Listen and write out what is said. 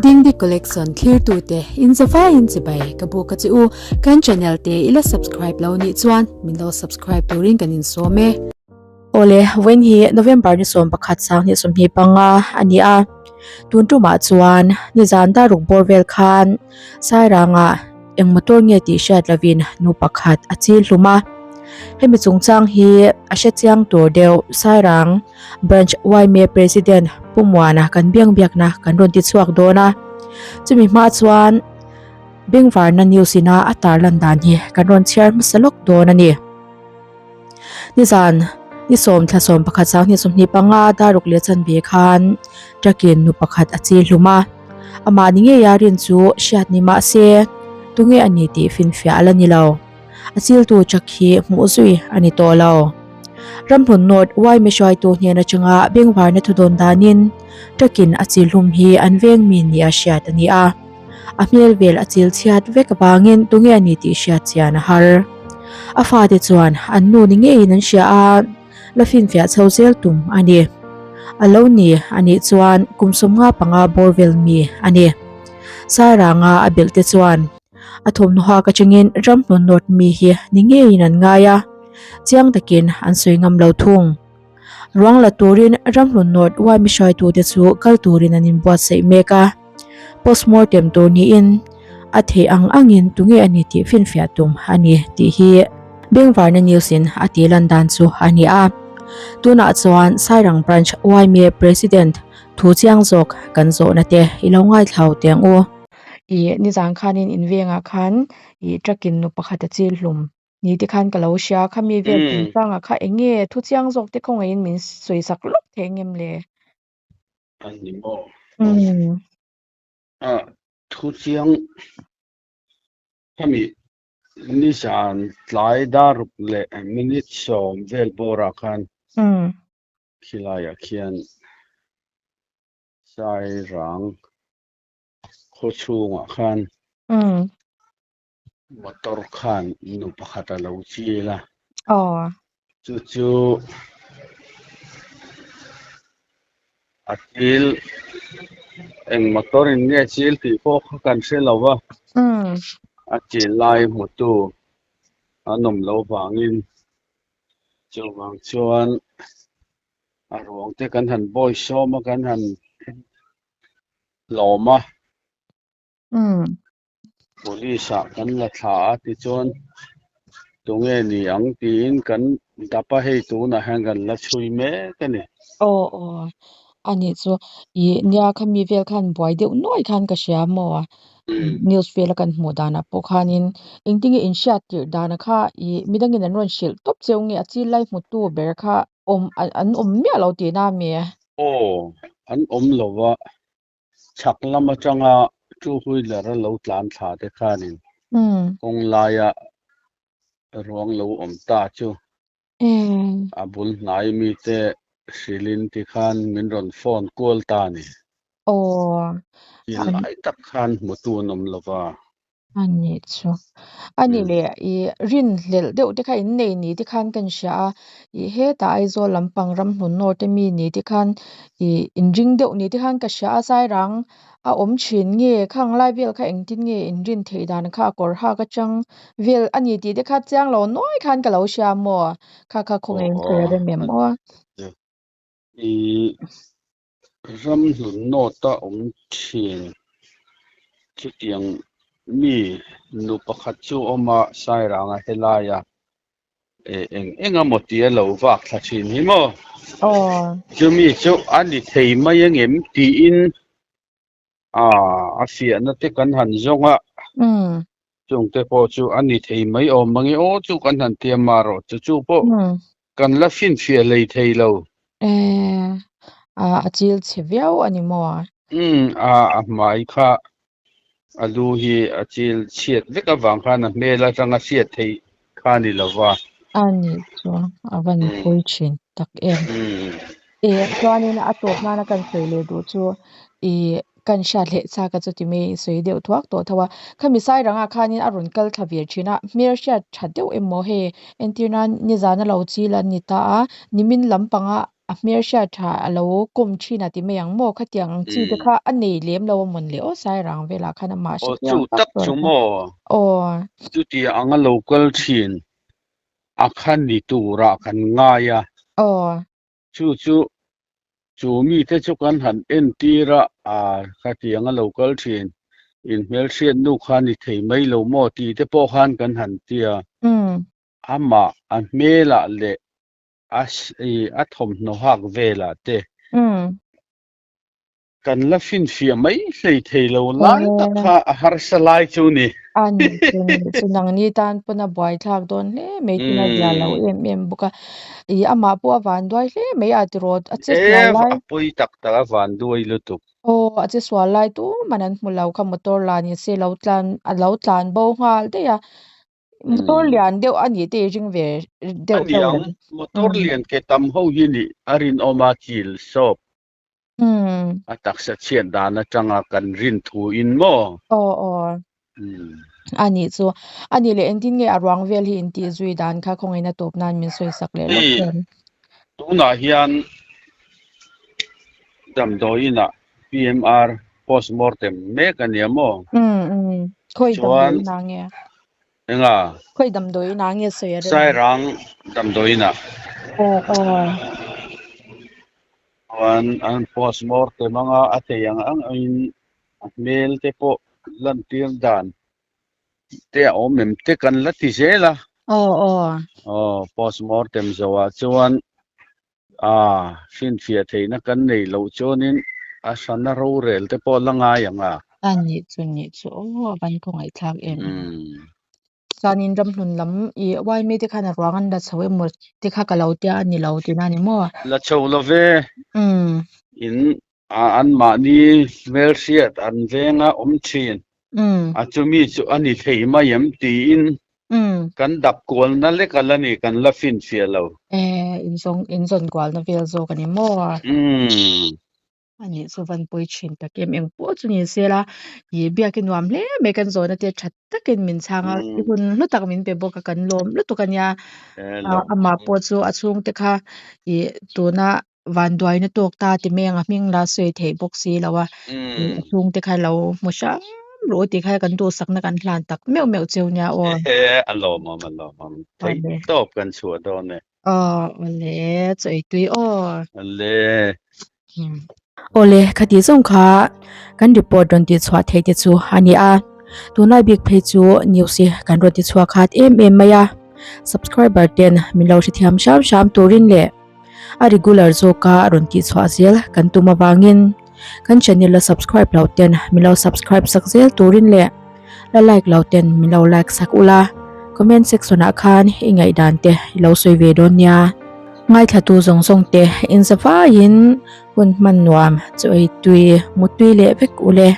Dingdi Collection thlirtute in zavaiin chibai ka buk a che u. Kan channel te i la subscribe lo nih chuan min lo subscribe turin kan insawm e. Awle, vawiin hi November ni 11 sanghnih 25 a ni a. Tun tumah chuan nizan daruk bawr vel khan Sairangah eng motor nge tih hriat lovin nu pakhat a chil hlum a. Hemi chungchang hi a hre chiang tur deuh Sairang Branch yma President Pu Muana kan biang biakna kan rawn ti chhuak dawn a. Chumi hma chuan Bengvarna News ina a tarlan dan hi kan rawn chhiar hmasa lawk dawn a ni. Nizan ni sawm thla sawm pakhat sanghnih 25 daruk leh chanve khan truck in nu pakhat a chil hlum a, amah ni ngeia rin chu hriat ni mah se tunge a ni tih finfiah a la ni lo. A chiltu truck hi hmuh zui a ni tawh lo. Ramhlun North yma hruaitu hnen atanga bengvarna thudawn danin truck in a chil hlum hi an veng mi nia hriat a ni a. A hmel vel a chil chhiat vek avangin tunge a ni tih hriat chian a har. A fate chuan an nu ni ngeiin an hria a, la finfiah chho zel tum a ni. A lo ni a nih chuan kum 55 bawr vel mi a ni. Sairanga a belh te chuan a thawmhnaw hak atangin Ramhlun North mi hi ni ngeiin an ngai a, chiang takin an sawi ngam lo thung. Ruang la turin Ramhlun North yma hruaitute chu kal turin an inbuatsaih mek a, postmortem tur niin a theih ang angin tunge a ni tih finfiah tum a ni tih hi Bengvarna News in a tih lan dan chu a ni a. Tunah chuan Sairang Branch yma President thu chiang zawk kan zawhna te i lo ngaithlau teh ang u. Ih nizan khanin in vengah khan ih truck in nu pakhat a chil hlum. Ni te khan ka lo hria, khami vel chungchangah kha eng nge thu chiang zawk te khawngaihin min sawi sak lawk thei ang em le? A ni maw? A thu chiang khami nizan tlai daruk leh minute 10 vel bawrah khan khilaiah khian Sairang khaw chhungah khan Motor khan nu pakhat a lo chil a. Aw. Chu chu a chil eng motor in nge chil tih pawh kha kan hre lo va. A chil lai hmutu an awm lo vangin chuvang chuan a ruang te kan han bawi sawm a kan han hlawm a. Police ah kan la thla a tichuan tunge ni ang tiin kan dap a hei tunah hian kan la chhui mek a ni. Aw aw a nih chu ih nia khami vel khan buai deuh nuai khan ka hria maw news vel a kan hmuh danah pawh khanin engtinge in hriat tirh dana kha ih midangin an rawn hrilh tawp cheu nge a chil lai hmutu ber kha awm an awm miah lo tihna a mi? Aw an awm lo va Chhak lam atanga two wheeler a lo tlan thla te khanin kawng laia ruang lo awm ta chu a bul hnai mite hrilhin tikhan min rawn phone kual ta a ni. Thil lai tak khan hmutu an awm lova. A nih chu. A nih leh i rinhlelh deuh te kha in nei ni te khan ka inhria a, i hetah Aizawl lampang Ramhlun North te mi ni te khan i inring deuh ni te khan ka hria a, Sairang a awm thin nge khang lai vel kha engtin nge in rin theih dan kha a kawr hak atang vel a ni tih te kha chiang lo nuai khan ka lo hria maw? Kha kha khawngaih in sawi a rem em aw? I Ramhlun North a awm thin. Chutiang mi nu pakhat chu a awm a, Sairanga helaia eng eng emaw tia lo vak thla thin hi maw? Chumi chu a ni thei mai angem tiin a fiahna te kan han zawng a, chungte pawh chu a ni thei mai awm mange aw chu kan han tia marawh chu chu pawh kan la finfiah hlei thei lo. A chil chhe viau a ni maw? A hmai kha a lu hi a chil chhiat vek avang khan a hmel atanga hriat theih kha a ni lo va. A nih chu a van pawi thin tak em. E chuanin a tawp nana kan sawi leh duh chu i kan hriat leh chak a chuti mai i sawi deuh thuak tawh tho a. Khami Sairangah khanin a rawn kal thla ve thin a, hmel hriat tha deuh emaw hei entir nan nizan a lo chil an ni ta a, nimin lampanga. a hmelhriat tha a lo kawm thin a ti mai ang maw? Khatiang ang chi te kha a nei lem lo a mawn le aw Sairang velah khan amah Aw hre chu chiang tak tak tur chu kha. maw? Aw. Chutia anga lo kal thin a kha ni turah kan ngai a. Aw. Chu chu chu mite chu kan han entir a, aa khatiang a lo kal thin in hmelhriat nu kha ni thei mai lo maw tih te pawh khan kan han ti a. Amah a hmelah leh a a thawmhnaw hak velah te kan la finfiah mai hlei thei lo lai tak kha a harsa lai chu ni. A ni chu ni chu nangni tan pawn a buaithlak dawn hle mai tuna zia lo em em bawk a. Ih amah pawh a van duai hle mai a tiraw a che sual E lai. a pawi tak tak a van duai lutuk. Aw a che sual lai tuman an hmu lo kha motor la ni se lo tlan a lo tlan bo nghal daih a. Motor lian deuh a nih te i ring ve deuh A ni ang, motor lian ke tam ho hi nih a rinawm a chil sawp. A taksa chhiat dan atanga kan rin thu in maw? Aw aw. A nih chu. A nih leh engtin nge a ruang vel hi intih zui dan kha khawngaihna tawp nan min sawi sak leh lawk hian. Tunah hian damdawiin ah PMR postmortem mek a nia maw? Umm umm. Khawi damdawiin ah nge? Enga? Khawi damdawiin ah nge sawi a rem? Sairang damdawiin ah. Aw aw. Chuan an postmortem anga a thei ang ang in a hmel te pawh lantir dan te a awm em te kan la ti zel a. Aw aw. Aw postmortem zoah chuan aa finfiah theihna kan nei loh chuanin a hrana rorel te pawh la ngai ang a. A nih chu nih chu aw a van khaw ngaihthlak em em. Chuanin ramhlun lam i uaimi te khan a ruang an la chho emaw te kha ka lo tia a ni lo tihna a ni maw? La chho lo ve. In A anmahni hmelhriat an venga awm thin. A chumi chu a ni thei mai em tiin kan dap kualna lek a la ni, kan la finfiah lo. E, inzawng inzawn kualna vel zawk a ni maw? A nih chu van pawi thin tak em eng pawh chu ni se la, i biak i nuam hle mai kan zawhna te that takin min chhang a, i hun hlu tak min pe bawk a kan lawm lutuk a nia. Amah pawh chu a chhungte kha i tuna vanduaina tawk ta ti mai ang a hming la sawi theih bawk si lo a a chhungte kha lo hmu hram rawh u tih kha kan duhsakna kan hlan tak meuh meuh cheu nia aw. A lawmawm a lawmawm theih tawp kan chhuah dawn e. Aw awle chaw ei tui aw. Awle. Awle khati zawng kha kan report rawn tih chhuah theih te chu a ni a tunlai bik phei chu news hi kan rawn ti chhuak hat em em mai a subscriber ten min lo hrethiam hram hram turin leh A regular zawka rawn tih chhuah zel kan tum avangin kan channel la subscribe lo ten min lo subscribe sak zel turin leh la like lo ten min lo like sak ula comment section ah khan i ngaihdan te i lo sawi ve dawn nia. Ngaithlatu zawng zawng te inzavaiin hun hman nuam chaw ei tui mutui leh vek ule.